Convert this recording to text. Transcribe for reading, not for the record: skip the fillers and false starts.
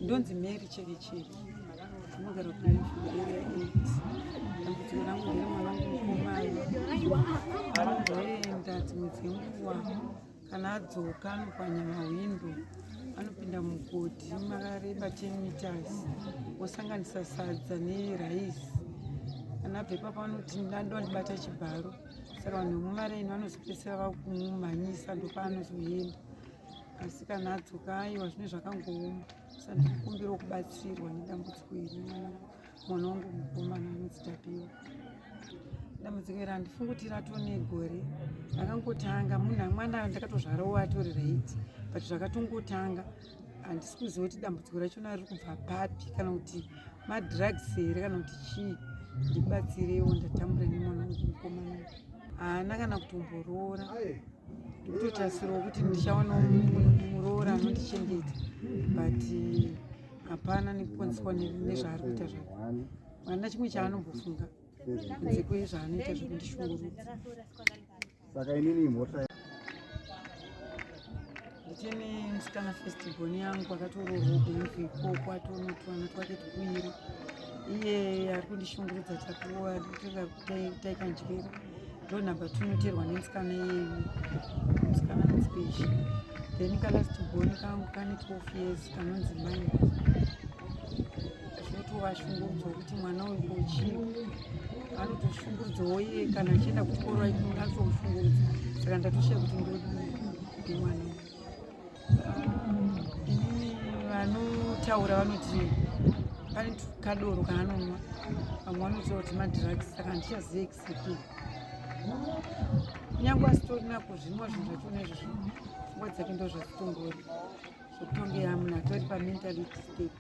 Ndonzi Mary Chekecheke, ndinogara kuNewfield Area 8. Dambudziko rangu nderemwana wangu mukomana anomboenda dzimwe dzenguva, kana adzoka anopwanya mahwindo, anopinda mugodhi makareba 10 meters, osanganisa sadza neraisi. Kana abva ipapo anoti ndandondibata chibharo, saka vanhu vemumaraini vanozopedzisira vakumumhanyisa, ndopaanozoenda. Asi kana adzoka, aiwa, zvine zvakangooma. Saka ndikukumbirawo kubatsirwa nedambudziko iri mwana wangu mukomana anonzi Tapiwa. Dambudziko iri handifungi kuti ratone gore, rakangotanga munhu mwana ndakatozvarawo atori right, but zvakatongotanga handisi kuziva kuti dambudziko rachona riri kubva papi, kana kuti madrugs here, kana kuti chii. Ndibatsirewo, ndatambura nemwana wangu mukomana. Haana kana kutomboroora. Ndikutotarisirawo kuti ndichawanawo muroora anondichengeta, but hapana, nekuponeswa nezvaari kuita zvake. Haana chimwe chaanombofunga kunze kwezvaanoita zvekundishungurudza. Saka inini mhosva? Ndichine musikana, first born yangu, akatoroorwa kuMuvi ikoko, atonotwana twake twuviri. Iye ari kundishungurudza, Tapiwa Taikandyera, ndo number two, inoteerwa nemusikana iyeyu, musikana anonzi Peshi. Then kalast born kangu kane 12 years, kanonzi Mai. Zvinotovashungurudzwa kuti mwana uyu kochii, anotoshungurudzawo iye. Kana achienda kuchikoro anotomushungurudza, saka ndatoshaya kuti ndodii nemwana uyu. Inini vanotaura vanoti pane kadoro kaanonwa, vamwe vanotaura kuti madrugs, saka handichazivi exactly. Kunyange asitorina kuzvinwa zvinhu zvachona izvozvo, pfungwa dzake ndo zvazitongori zvokutonge yamunhu atori pamentality state.